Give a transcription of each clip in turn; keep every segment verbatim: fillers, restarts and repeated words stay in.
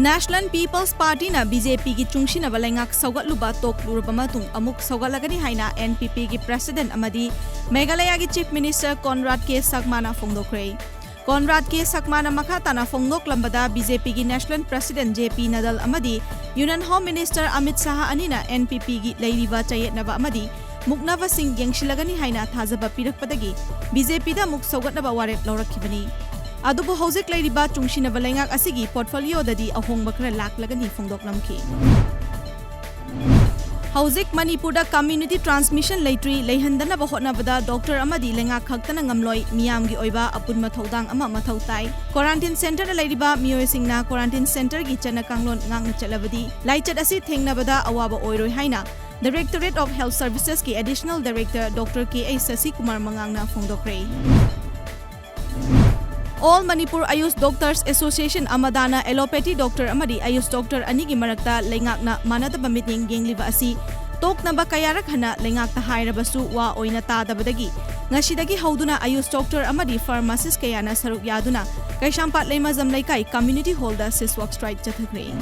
National People's Partyꯅ BJPꯒꯤ ꯆꯨꯡꯁꯤꯟꯅꯕ ꯂꯩꯉꯥꯛ ꯁꯧꯒꯠꯂꯨꯕ ꯇꯣꯛꯂꯨꯔꯕ ꯃꯇꯨꯡ ꯑꯃꯨꯛ ꯁꯧꯒꯠꯂꯒꯅꯤ ꯍꯥꯏꯅ NPPꯒꯤ President ꯑꯃꯗꯤ ꯃꯦꯘꯥꯂꯌꯥꯒꯤ Chief Minister Conrad K ꯁꯛꯃꯥꯅ ꯐꯣꯡꯗꯣꯛꯈ꯭ꯔꯦ꯫ Conrad K ꯁꯛꯃꯥꯅ ꯃꯈꯥ ꯇꯥꯅ ꯐꯣꯡꯗꯣꯛꯂꯝꯕꯗ, BJPꯒꯤ National President J P Nadal ꯑꯃꯗꯤ Union Home Minister Amit Shah ꯑꯅꯤꯅ NPPꯒꯤ ꯂꯩꯔꯤꯕ ꯆꯌꯦꯠꯅꯕ ꯑꯃꯗꯤ ꯃꯨꯛꯅꯕꯁꯤꯡ ꯌꯦꯡꯁꯤꯜꯂꯒꯅꯤ ꯍꯥꯏꯅ ꯊꯥꯖꯕ ꯄꯤꯔꯛꯄꯗꯒꯤ BJPꯗ ꯑꯃꯨꯛ ꯁꯧꯒꯠꯅꯕ ꯋꯥꯔꯦꯞ ꯂꯧꯔꯛꯈꯤꯕꯅꯤ꯫ ꯑꯗꯨꯕꯨ ꯍꯧꯖꯤꯛ ꯂꯩꯔꯤꯕ ꯆꯨꯡꯁꯤꯟꯅꯕ ꯂꯩꯉꯥꯛ ꯑꯁꯤꯒꯤ portfolioꯗꯗꯤ ꯑꯍꯣꯡꯕ ꯈꯔ ꯂꯥꯛꯂꯒꯅꯤ ꯐꯣꯡꯗꯣꯛꯂꯝꯈꯤ꯫ ꯍꯧꯖꯤꯛ ꯃꯅꯤꯄꯨꯔꯗ community transmission ꯂꯩꯇ꯭ꯔꯤ, ꯂꯩꯍꯟꯗꯅꯕ ꯍꯣꯠꯅꯕꯗ doctor ꯑꯃꯗꯤ ꯂꯩꯉꯥꯛ ꯈꯛꯇꯅ ꯉꯝꯂꯣꯏ, ꯃꯤꯌꯥꯝꯒꯤ ꯑꯣꯏꯕ ꯑꯄꯨꯟꯕ ꯊꯧꯗꯥꯡ ꯑꯃ ꯃꯊꯧ ꯇꯥꯏ꯫ Quarantine centreꯗ ꯂꯩꯔꯤꯕ ꯃꯤꯑꯣꯏꯁꯤꯡꯅ quarantine centreꯒꯤ ꯆꯠꯅ ꯀꯥꯡꯂꯣꯟ ꯉꯥꯛꯅ ꯆꯠꯂꯕꯗꯤ ꯂꯥꯏꯆꯠ ꯑꯁꯤ ꯊꯦꯡꯅꯕꯗ ꯑꯋꯥꯕ ꯑꯣꯏꯔꯣꯏ ꯍꯥꯏꯅ Directorate of Health Servicesꯀꯤ Additional Director Doctor K A Sasikumar ꯃꯉꯥꯡꯅ ꯐꯣꯡꯗꯣꯛꯈ꯭ꯔꯦ꯫ All Manipur Ayush Doctors Association, AMADAꯅ allopathy doctor ꯑꯃꯗꯤ Ayush doctor ꯑꯅꯤꯒꯤ ꯃꯔꯛꯇ ꯂꯩꯉꯥꯛꯅ ꯃꯥꯟꯅꯗꯕ ꯃꯤꯠꯌꯦꯡ ꯌꯦꯡꯂꯤꯕ ꯑꯁꯤ ꯇꯣꯛꯅꯕ ꯀꯌꯥꯔꯛ ꯍꯟꯅ ꯂꯩꯉꯥꯛꯇ ꯍꯥꯏꯔꯕꯁꯨ ꯋꯥ ꯑꯣꯏꯅ ꯇꯥꯗꯕꯗꯒꯤ ꯉꯁꯤꯗꯒꯤ ꯍꯧꯗꯨꯅ Ayush doctor ꯑꯃꯗꯤ pharmacist ꯀꯌꯥꯅ ꯁꯔꯨꯛ ꯌꯥꯗꯨꯅ ꯀꯩꯁꯥꯝꯄꯥꯠ ꯂꯩꯃꯖꯝ ꯂꯩꯀꯥꯏ community hallꯗ cease work strike ꯆꯠꯊꯈ꯭ꯔꯦ꯫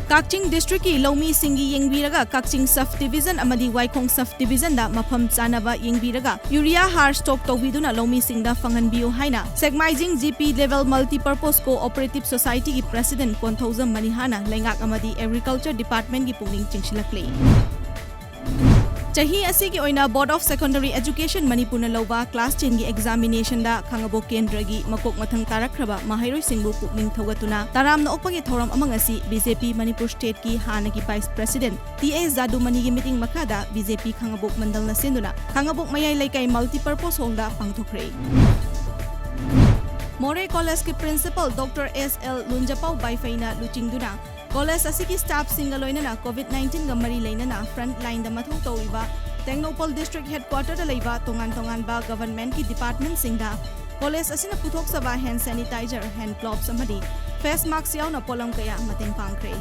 ꯀꯛꯆꯤꯡ districtꯀꯤ ꯂꯧꯃꯤꯁꯤꯡꯒꯤ ꯌꯦꯡꯕꯤꯔꯒ ꯀꯛꯆꯤꯡ sub division ꯑꯃꯗꯤ ꯋꯥꯏꯈꯣꯡ sub divisionꯗ ꯃꯐꯝ ꯆꯥꯅꯕ ꯌꯦꯡꯕꯤꯔꯒ urea ꯍꯥꯔ stock ꯇꯧꯕꯤꯗꯨꯅ ꯂꯧꯃꯤꯁꯤꯡꯗ ꯐꯪꯍꯟꯕꯤꯌꯨ ꯍꯥꯏꯅ Sekmaijing G P Level Multipurpose Cooperative Societyꯒꯤ President Konthoujam ꯃꯅꯤꯍꯥꯅ ꯂꯩꯉꯥꯛ ꯑꯃꯗꯤ Agriculture Departmentꯀꯤ ꯄꯨꯛꯅꯤꯡ ꯆꯤꯡꯁꯤꯜꯂꯛꯂꯤ꯫ ꯆꯍꯤ ꯑꯁꯤꯒꯤ ꯑꯣꯏꯅ Board of Secondary Education ꯃꯅꯤꯄꯨꯔꯅ ꯂꯧꯕ class tenꯒꯤ examinationꯗ ꯈꯥꯉꯕꯣꯛ ꯀꯦꯟꯗ꯭ꯔꯒꯤ ꯃꯀꯣꯛ ꯃꯊꯪ ꯇꯥꯔꯛꯈ꯭ꯔꯕ ꯃꯍꯩꯔꯣꯏꯁꯤꯡꯕꯨ ꯄꯨꯛꯅꯤꯡ ꯊꯧꯒꯠꯇꯨꯅ ꯇꯔꯥꯝꯅ ꯑꯣꯛꯄꯒꯤ ꯊꯧꯔꯝ ꯑꯃ ꯉꯁꯤ BJP ꯃꯅꯤꯄꯨꯔ stateꯀꯤ ꯍꯥꯟꯅꯒꯤ vice president T A ꯖꯥꯗꯨꯃꯅꯤꯒꯤ ꯃꯤꯇꯤꯡ ꯃꯈꯥꯗ BJP ꯈꯥꯉꯕꯣꯛ ꯃꯟꯗꯜꯅ ꯁꯤꯟꯗꯨꯅ ꯈꯥꯉꯕꯣꯛ ꯃꯌꯥꯏ ꯂꯩꯀꯥꯏ Multipurpose Hallꯗ ꯄꯥꯡꯊꯣꯛꯈ꯭ꯔꯦ꯫ ꯃꯣꯔꯦ Collegeꯀꯤ Principal Doctor S L ꯂꯨꯟꯖꯄꯥꯎ ꯕꯥꯏꯐꯩꯅ ꯂꯨꯆꯤꯡꯗꯨꯅ college ꯑꯁꯤꯒꯤ staffꯁꯤꯡꯒ ꯂꯣꯏꯅꯅ COVID nineteenꯒ ꯃꯔꯤ ꯂꯩꯅꯅ front lineꯗ ꯃꯊꯧ ꯇꯧꯔꯤꯕ ꯇꯦꯡꯅꯧꯄꯜ district headquarterꯗ ꯂꯩꯕ ꯇꯣꯉꯥꯟ ꯇꯣꯉꯥꯟꯕ governmentꯀꯤ departmentꯁꯤꯡꯗ college ꯑꯁꯤꯅ ꯄꯨꯊꯣꯛꯆꯕ hand sanitizer, hand gloves ꯑꯃꯗꯤ face mask ꯌꯥꯎꯅ ꯄꯣꯠꯂꯝ ꯀꯌꯥ ꯃꯇꯦꯡ ꯄꯥꯡꯈ꯭ꯔꯦ꯫